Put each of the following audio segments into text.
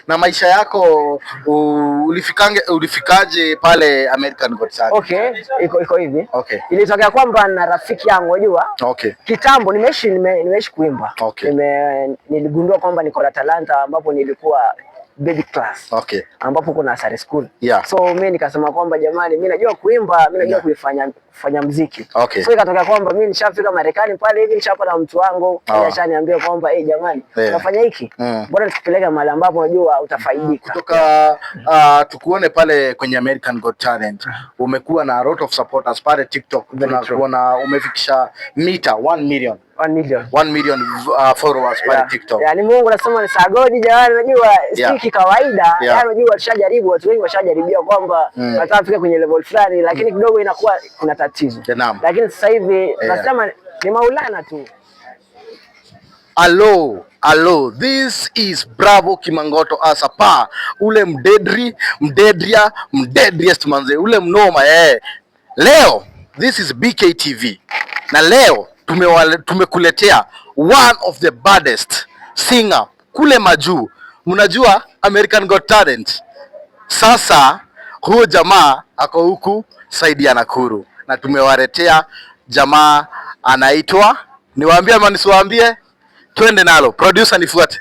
Na maisha yako ulifikaje pale American Got Talent? Okay, iko hivi. Ilitokea kwamba na rafiki yangu, unajua, kitambo nimeishi kuimba. Niligundua kwamba niko na talanta ambapo nilikuwa baby class, ambapo kuna nursery school. So mimi nikasema kwamba jamani, mimi najua kuimba, mimi najua kufanya muziki. So ikatokea kwamba mimi nishafika Marekani pale hivi, nishapata mtu wangu, yeye ashaniambia kwamba, "Eh, jamani, unafanya hiki, mbona tukupeleka mahali ambapo unajua utafaidika." Kutoka tukuone pale kwenye American Got Talent, umekuwa na a lot of supporters pale TikTok. Very true. Tunakuona umefikisha mita 1 million. 1 million. 1 million followers pale TikTok. Yeah, ni Mungu, nasema ni sagodi jamani, unajua si kawaida. Yaani unajua tushajaribu, watu wengi washajaribia kwamba wanataka kufika kwenye level fulani, lakini kidogo inakuwa kuna tatizo. Lakini sasa hivi nasema ni Maulana tu. Hello, hello. This is Bravo Kimangoto Asapa. Ule mdedri, mdedria, mdedriest manze, ule mnoma eh. Leo this is BKTV. Na leo tumekuletea one of the baddest singer kule majuu. Mnajua American Got Talent. Sasa huyo jamaa ako huku side ya Nakuru na tumewaletea jamaa anaitwa, niwaambie ama nisiwaambie? Twende nalo. Producer, nifuate.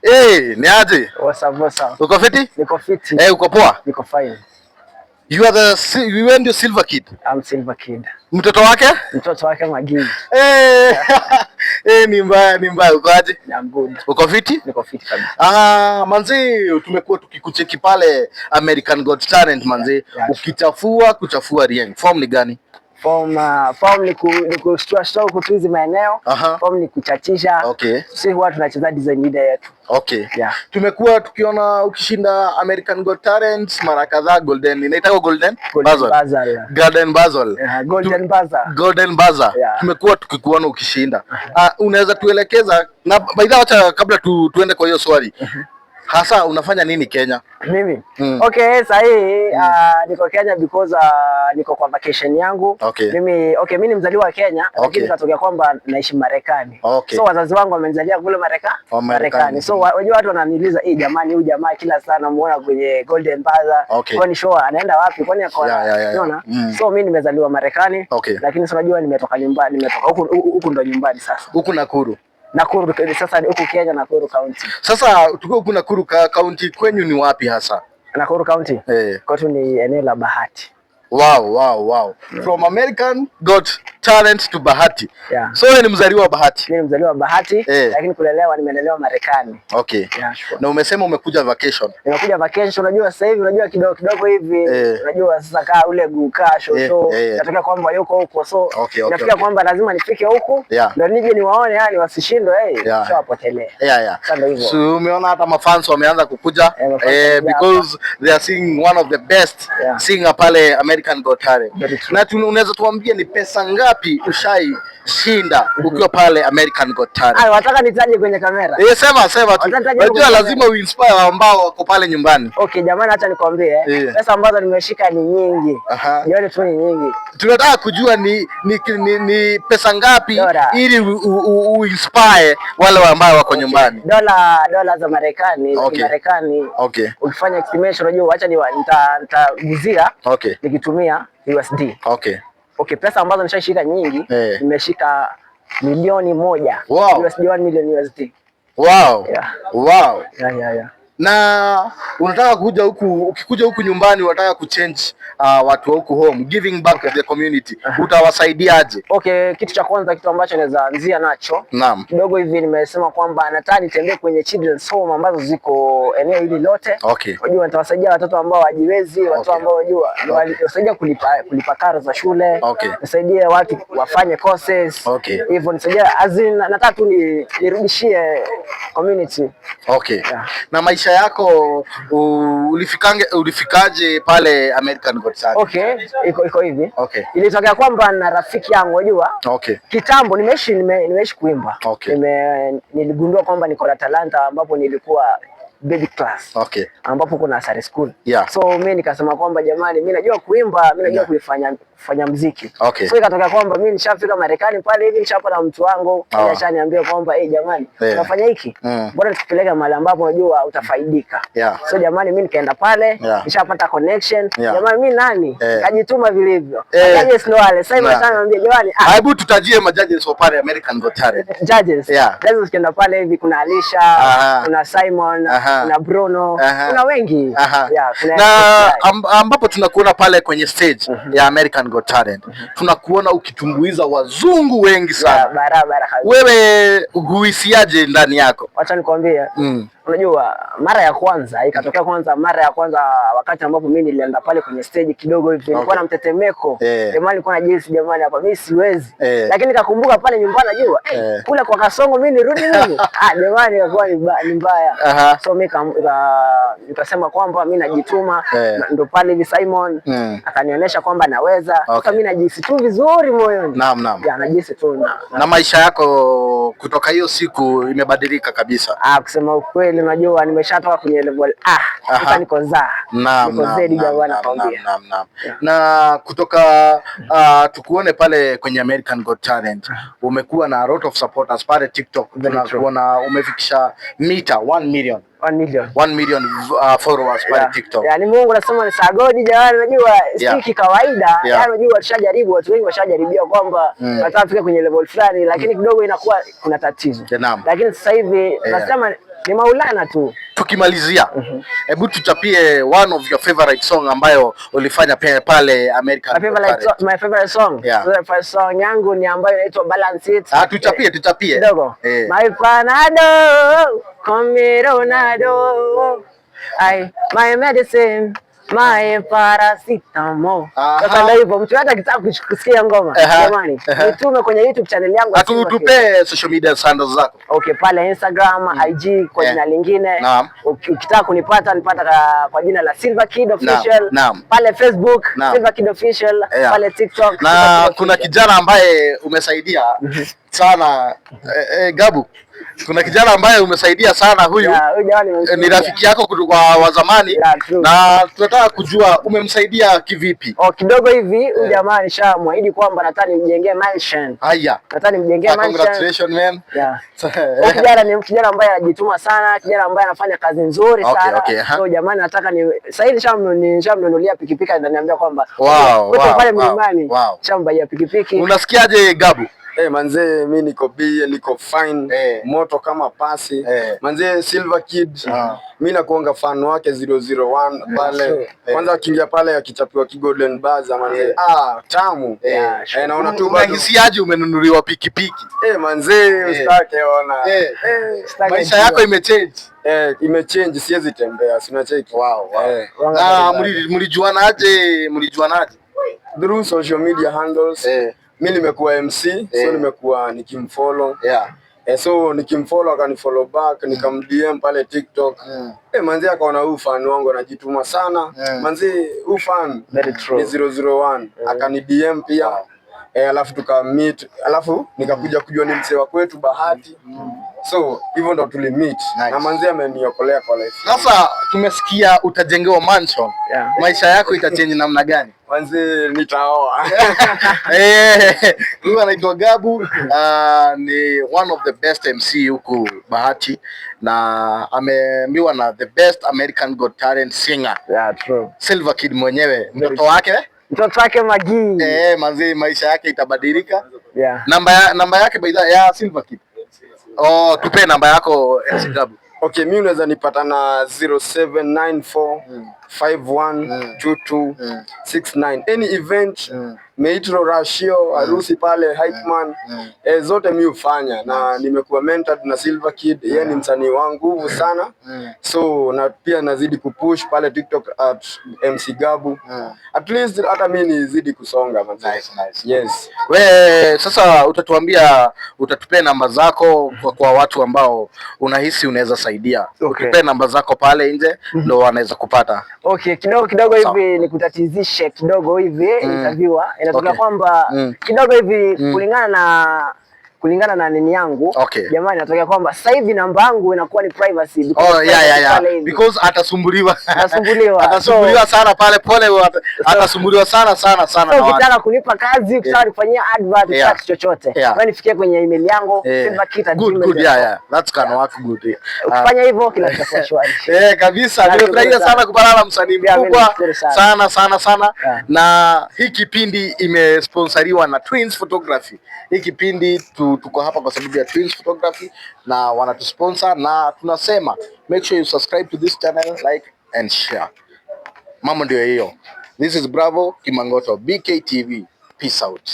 Eh, ni aje? What's up, what's up? Uko fiti? Niko fiti. Eh, uko poa? Niko fine. You are the Silver Kid. I'm Silver Kid. Mtoto wake? Mtoto wake Magii. Eh, eh, ni mbaya, ni mbaya. Uko aje? I'm good. Uko fiti? Niko fiti kabisa. Ah, manzi, tumekuwa tukikucheki pale American Got Talent, manzi. Ukichafua kuchafua rieng. Form ni gani? Form ni kushtua shtua huku tu hizi maeneo. Form ni kuchachisha. Sisi huwa tunacheza design ile yetu. Yeah. Tumekuwa tukiona ukishinda American Got Talent mara kadhaa, Golden. Inaitwa Golden? Golden Buzzer. Buzzer, yeah. Golden Buzzer. Yeah, Golden Buzzer. Golden Buzzer. Yeah. Tumekuwa tukikuona ukishinda. Unaweza tuelekeza na, by the way, acha kabla tuende kwa hiyo swali. Hasa unafanya nini Kenya? Mimi? Mm. Okay, sasa hii niko Kenya because niko kwa vacation yangu. Mimi, okay, mimi ni mzaliwa wa Kenya, lakini ikatokea kwamba naishi Marekani. So wazazi wangu wamenizalia kule Oh, Marekani. Marekani. So wajua watu wananiuliza, "Eh, jamani, huyu jamaa kila saa namuona kwenye Golden Buzzer. Kwani show anaenda wapi? Kwani ako unaona?" So mimi nimezaliwa Marekani, lakini si unajua nimetoka nyumbani, nimetoka huku, huku ndo nyumbani sasa. Huku Nakuru. Nakuru sasa, huku Kenya, Nakuru County. Sasa tuko huku Nakuru County, kwenyu ni wapi hasa? Nakuru County. Eh. Kwetu ni eneo la Bahati. Wow. From American Got Talent to Bahati. Yeah. So wewe ni mzaliwa wa Bahati? Mimi ni mzaliwa wa Bahati, lakini kulelewa, nimelelewa Marekani. Yeah, sure. Na umesema umekuja vacation. Nimekuja vacation, unajua sasa hivi, unajua kidogo kidogo hivi, unajua sasa kaa ule guka shosho, natokea kwamba yuko huko, so nafikia kwamba lazima nifike huku ndio nije niwaone, yani wasishindwe, eh, shawapotelea. Sasa ndio hivyo. So umeona hata mafans wameanza kukuja, Mafans wamekuja. Because they are seeing one of the best singer pale American Got Talent. Very true. Na unaweza tuambia ni pesa ngapi ushai shinda ukiwa pale American Got Talent? Ay, wataka nitaje kwenye kamera? Eh, sema sema tu. Wataka nitaje Unajua kwenye lazima uinspire ambao wako pale nyumbani. Okay, jamani, acha nikwambie, pesa ambazo nimeshika ni nyingi. Jioni tu ni nyingi. Tunataka kujua ni pesa ngapi Dola. Ili uinspire wale ambao wako nyumbani. Dola za Marekani, za Marekani. Ukifanya estimation, unajua, acha nitaguzia nikitumia USD. Okay, pesa ambazo nishashika nyingi, nimeshika milioni 1. USD 1 million USD. Yeah. Yeah. Na unataka kuja huku, ukikuja huku nyumbani unataka kuchange watu wa huku home, giving back to the community. Utawasaidiaje? Okay, kitu cha kwanza, kitu ambacho naweza anzia nacho kidogo hivi, nimesema kwamba nataka nitembee kwenye children's home ambazo ziko eneo hili lote. Unajua nitawasaidia watoto ambao hawajiwezi, watoto ambao unajua niwasaidia kulipa karo za shule, nisaidie watu wafanye courses. Hivyo nisaidia, as in, nataka tu nirudishie community. Yeah. Na maisha yako ulifikaje pale American Got Talent? Okay, iko hivi. Ilitokea kwamba na rafiki yangu, unajua, kitambo nimeishi kuimba. Niligundua kwamba niko na talanta ambapo nilikuwa baby class ambapo kuna sare school. So mimi nikasema kwamba jamani, mimi najua kuimba, mimi najua kufanya muziki. So ikatokea kwamba mimi nishafika Marekani pale hivi, nishapata mtu wangu, ashaniambia kwamba eh, jamani, unafanya hiki, mbona tukupeleka mahali ambapo unajua utafaidika. So jamani, mimi nikaenda pale, nishapata connection. Jamani, mimi nani? Nikajituma vilivyo. Judges ndo wale. Sasa hivi ananiambia jamani, hebu tutajie majudges wa pale American Got Talent. Judges. Judges ukienda pale hivi kuna Alisha, kuna Simon, kuna Bruno, kuna wengi. Yeah, kuna na ambapo tunakuona pale kwenye stage ya American Got Talent. Tunakuona ukitumbuiza wazungu wengi sana. Yeah, barabara kabisa. Wewe huhisiaje ndani yako? Wacha nikwambie. Unajua mara ya kwanza ikatokea kwanza mara ya kwanza wakati ambapo mimi nilienda pale kwenye stage kidogo hivi nilikuwa na mtetemeko. Jamani, nilikuwa na jinsi jamani, hapa mimi siwezi. Lakini nikakumbuka pale nyumbani najua kule kwa Kasongo mimi nirudi mimi. Jamani, ikakuwa ni mbaya. So mimi nikasema kwamba mimi najituma. Ndio pale hivi Simon akanionyesha kwamba naweza. Sasa mimi najihisi tu vizuri moyoni. Naam, naam. Ya, najihisi tu na maisha yako kutoka hiyo siku imebadilika kabisa. Kusema ukweli unajua nimeshatoka kwenye level A, sasa niko za. Naam, naam, naam. Na kutoka tukuone pale kwenye American Got Talent, umekuwa na a lot of supporters pale TikTok. Tunakuona umefikisha mita 1 million. 1 million. 1 million followers pale TikTok. Yaani Mungu nasema ni sagodi jamani, unajua si kawaida. Yaani unajua tushajaribu, watu wengi washajaribia kwamba wanataka kufika kwenye level fulani, lakini kidogo inakuwa kuna tatizo. Lakini sasa hivi nasema ni Maulana tu. Tukimalizia, hebu tuchapie one of your favorite song ambayo ulifanya pale American. My favorite song. My favorite song yangu ni ambayo inaitwa Balance It. Tuchapie, tuchapie. Kidogo. My Panado, call me Ronaldo. I my medicine, my paracetamol. Sasa ndio hivyo, mtu hata akitaka kusikia ngoma, jamani, nitume kwenye YouTube channel yangu. Atupe social media handles zako. Okay, pale Instagram, IG kwa jina lingine. Ukitaka kunipata nipata kwa jina la Silver Kid Official. Pale Facebook Silver Kid Official, pale TikTok. Na kuna kijana ambaye umesaidia sana Gabu. Kuna kijana ambaye umesaidia sana huyu. Ni rafiki yako kutoka wa zamani, na tunataka kujua umemsaidia kivipi? Kidogo hivi huyu jamaa nishamwahidi kwamba nataka nimjengee mansion. Haya. Nataka nimjengee mansion. Congratulations man. Yeah. Kijana ni kijana ambaye anajituma sana, kijana ambaye anafanya kazi nzuri sana. So jamani, nataka ni sasa hivi nishamnunulia pikipiki, ananiambia kwamba pale mlimani nishambaia pikipiki. Unasikiaje Gabu? Manze mimi niko bie, niko fine, moto kama pasi. Manze Silver Kid, mimi nakuanga fan wake 001 pale. Kwanza akiingia pale akichapiwa ki Golden Buzzer manze. Tamu. Naona tu bado. Unahisiaje umenunuliwa pikipiki? Manze usitake ona. Maisha yako imechange. Imechange, siwezi tembea, sina cheki. Wow, wow. Na mlijuanaje? Mlijuanaje? Through social media handles. Mimi nimekuwa MC, so nimekuwa nikimfollow. So nikimfollow akanifollow back, nikamdm pale TikTok. Manzi akaona huyu fan wangu anajituma sana. Manzi huyu fan ni 001. Akani DM pia. Alafu tuka meet, alafu nikakuja kujua ni mzee wa kwetu Bahati. So hivyo ndo tuli meet. Na manzi ameniokolea kwa life. Sasa tumesikia utajengewa mansion. Maisha yako itachange namna gani? Manzi nitaoa. Huyu anaitwa Gabu, ni one of the best MC huku Bahati, na ameambiwa na the best American Got Talent singer. Yeah, true. Silver Kid mwenyewe, mtoto wake? Mtoto wake Magi. Manzi maisha yake itabadilika. Namba yake by the ya Silver Kid. Tupe namba yako MC Gabu. Okay, mimi unaweza nipata na 0794 51 22 69. Any event, meitro ratio, harusi pale Hype Man, zote mimi hufanya na nimekuwa mentored na Silver Kid, yeye ni msanii wangu nguvu sana. So na pia nazidi kupush pale TikTok at MC Gabu. At least hata mimi nizidi kusonga man. Nice, nice. Yes. We sasa utatuambia, utatupea namba zako kwa watu ambao unahisi unaweza saidia. Utupee namba zako pale nje ndio wanaweza kupata. Okay, kidogo kidogo hivi nikutatizishe kidogo hivi interviewer. Inatokea kwamba kidogo hivi kulingana na kulingana na nini yangu. Jamani, natokea kwamba sasa hivi namba yangu inakuwa ni privacy because Oh, yeah. pale hivi. Because atasumbuliwa. Atasumbuliwa. Atasumbuliwa sana pale pole, atasumbuliwa sana sana sana So na watu. ukitaka kunipa kazi, ukitaka nifanyia advert, ukitaka kitu chochote, wewe nifikie kwenye email yangu silverkit@gmail.com. Good, good, yeah. That's can work good. Yeah. Ukifanya hivyo kila kitu kitakuwa shwari. Eh, kabisa. Nashukuru Nimefurahia sana. sana kupatana na msanii Pia mimi mkubwa nashukuru sana. sana sana sana. Na hii kipindi imesponsoriwa na Twins Photography. Hii kipindi tuko hapa kwa sababu ya Twins Photography na wanatusponsor, na tunasema make sure you subscribe to this channel, like and share. Mambo ndio hiyo. This is Bravo Kimangoto, BKTV. Peace out.